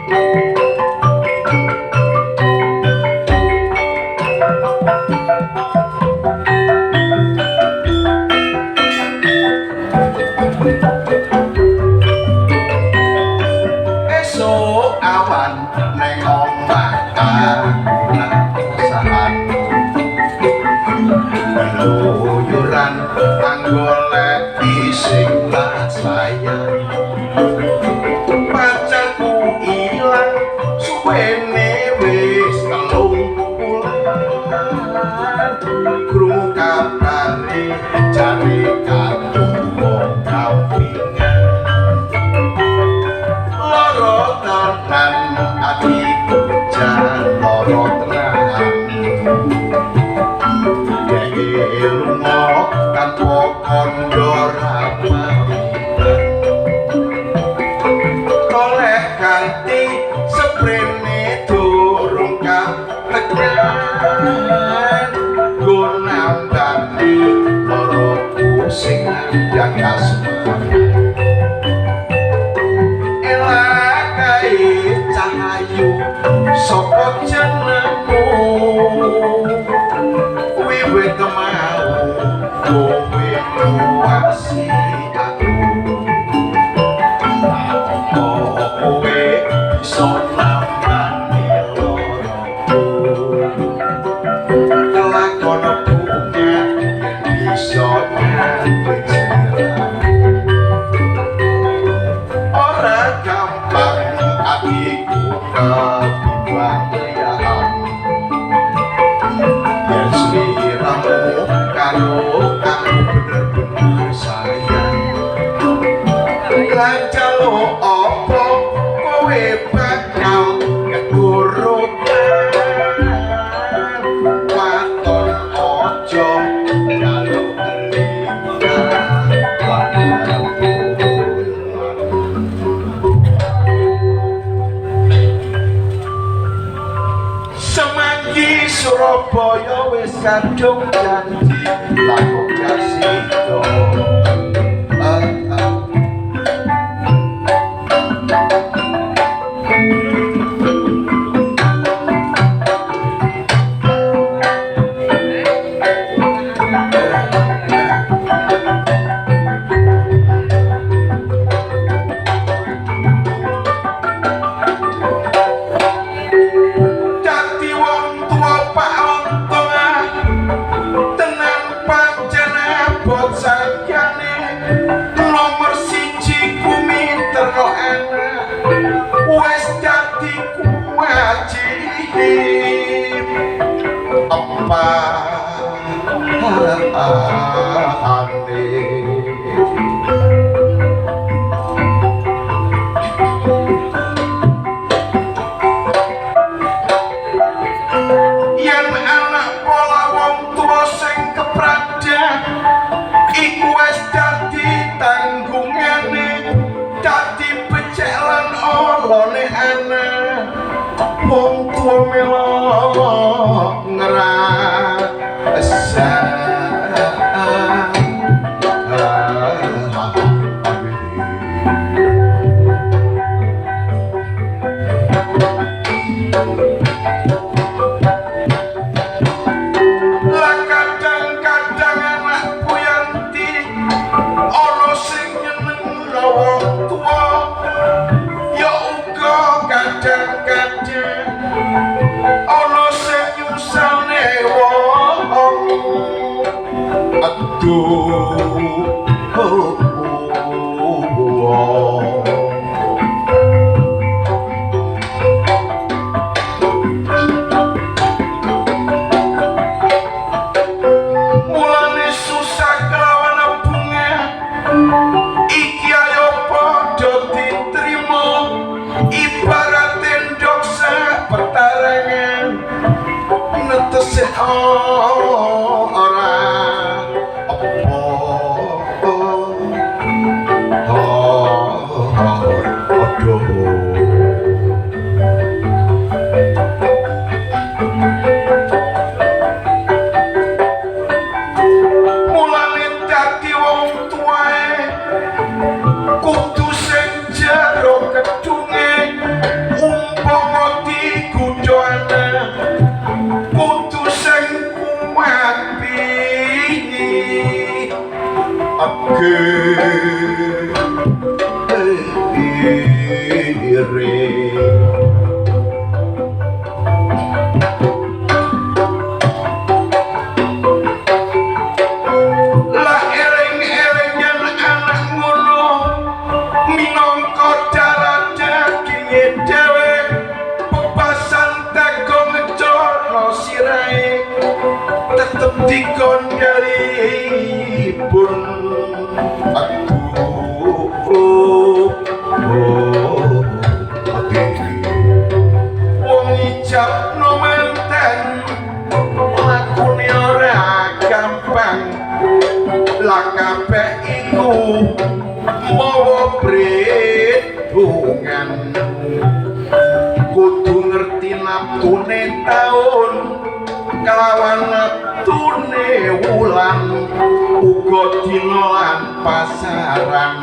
Esuk awan neng omah aku saat keluyuran anggoleki sing tak sayang. Pacarku ilang suwene wis 3 wulan, krungu kabare jare kadung wong kampingan. Loro tenan atiku, jan loro tenan. Dheke lunga tanpa kandha pamitan, toleh ganti seprene durung katekan. Go nambani loroku sing nandhang kasmaran. Elakae cahayu, sapa jenengmu? Wiwit mau kowe nguwasi aku, apa kowe bisa nambani loroku? Kelakon bunga yen bisa nyambet sliramu. Ora gampang atiku ketimbang liyan, yen sliramu karo aku bener-bener sayang. Lan jaluk apa kowe bakal keturutan? Waton aja jaluk lingkar lan bulan. Semanggi Surabaya wis kadung janji, lah kok gak sida. Ah, ah. Dadi wong tuwa Pak Untung ah, tenan pancen abot sakyane. Nomor siji kuminterno anak wis dadi kuwajib. Apa ane yen anak pola wong tuwa sing kepradah iku wis dadi tanggungane, dadi becik lan olone anak. Wong tuwa melok ngrasa. Lah kadang-kadang anak Buyanti ana sing nyenengno wong tuwa, ya uga kadang-kadang ana sing nyusahne wong. Aduh, oh, oh. Mulane susah kelawan bunga iki ayo padha diterima, ibarat endok pertarangan netese ora apa. Aduh. Mulane dadi wong tuwae kudu sing jero kedunge. Lah eling-eling yen anak ngono minangka darah daginge dhewe, bebasan tega ngecono sirahe tetep dikondali pun. Aduh, oh, wong ijab no manten lakune ora gampang, lah kabeh iku mawa perhitungan. Kudu ngerti naptune taun kelawan neptune wulan, uga dina lan pasaran,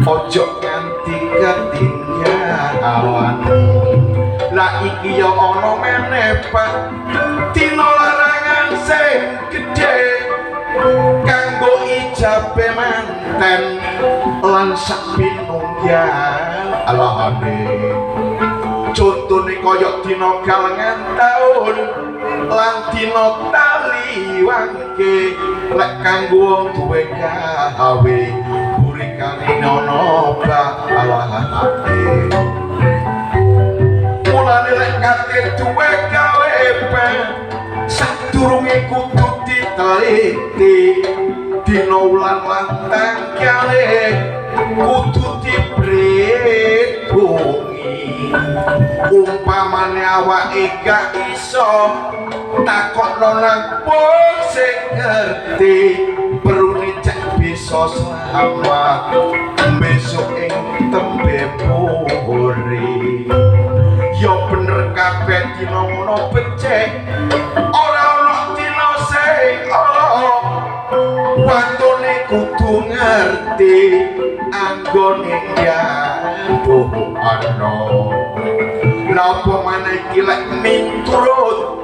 ojo nganti ketinggalan. Lah iki ya ana meneh, Pak, dina larangan sing gedhe kanggo ijabe manten lan sak pinunggalane. Contone kaya dina galengan taun lan dina tali wangke, lek kanggo wong duwe gawe buri kali ana balake. Mulane lek kate duwe gawe sadurunge kudu diteliti dina wulan lan tanggale kudu dipritungi. Umpamane awake gak iso takokno nang wong sing ngerti, perune cek bisa selamat besok ing tembe puri. Ya bener kabeh dina ngono becik, ora ana dina sing ala. Watune kudu ngerti anggone njaduh ana. Lha apa maneh iki lek miturut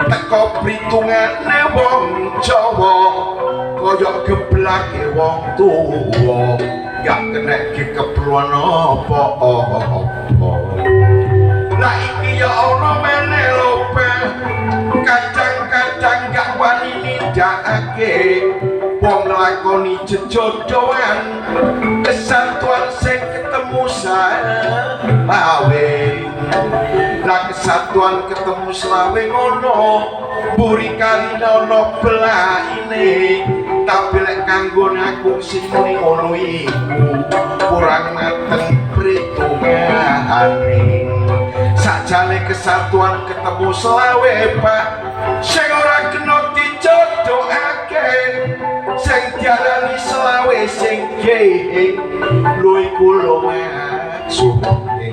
teko pritungane wong Jawa, kaya geblake wong tuwa gak kenek keperluan apa-apa. Lah iki ya ana meneh lho, kadang-kadang gak wani nindakake wong nglakoni jejodohan kesatuan sing ketemu selawe. Lah kesatuan ketemu selawe ngono mburi kaline ana belaine, tapi lek kanggo aku sing muni ngono iku kurang mateng perhitungane. Sakjane kesatuan ketemu selawe, Pak, sing ora kena dijodhokake, sing diarani selawe sing geng lho iku lho maksude.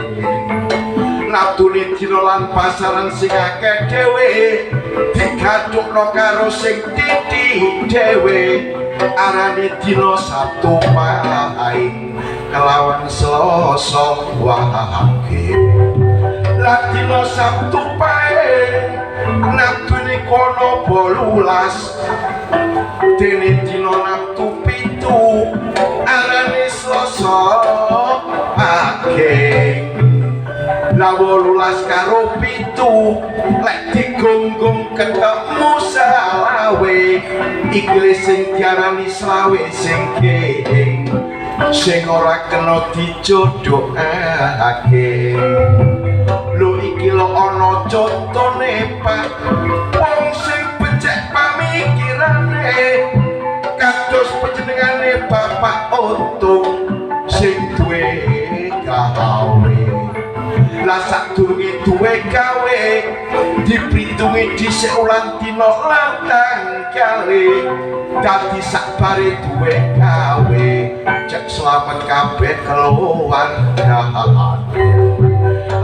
Naptune dina lan pasaran sing akeh dhewe digathukno karo sing titik dhewe, arane dina Sabtu Pahing kelawan Selasa Wage. Lah dina Sabtu Pahing naptune kono 18, dene dina naptu 7 arane Selasa Pahing. Lah 18 karo 7 lek digunggung ketemu selawe, iki sing diarani selawe sing geng sing ora kena dijodhokake. Lho iki lho ana contone, Pak, wong sing becik pamikirane kados panjenengane Bapak Untung sing duwe gawe. Lah sadurunge duwe gawe dipritungi dhisik ulang dina lan tanggale, dadi sakbare duwe gawe cek slamet kabeh keluargane.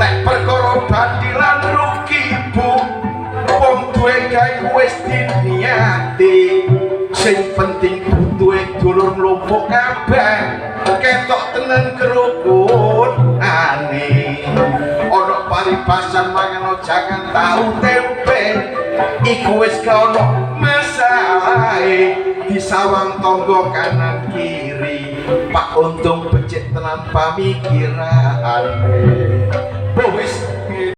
Lek perkara bandilan rugi, Bu, wong duwe gawe wis diniati, sing penting butuhe dulur mlumpuk kabeh ketok tenan kerukunane. Ana paribasan mangan jangan tahu tempe, iku wis gak ono masalahe, disawang tangga kanan kiri Pak Untung becik tenan pamikirane.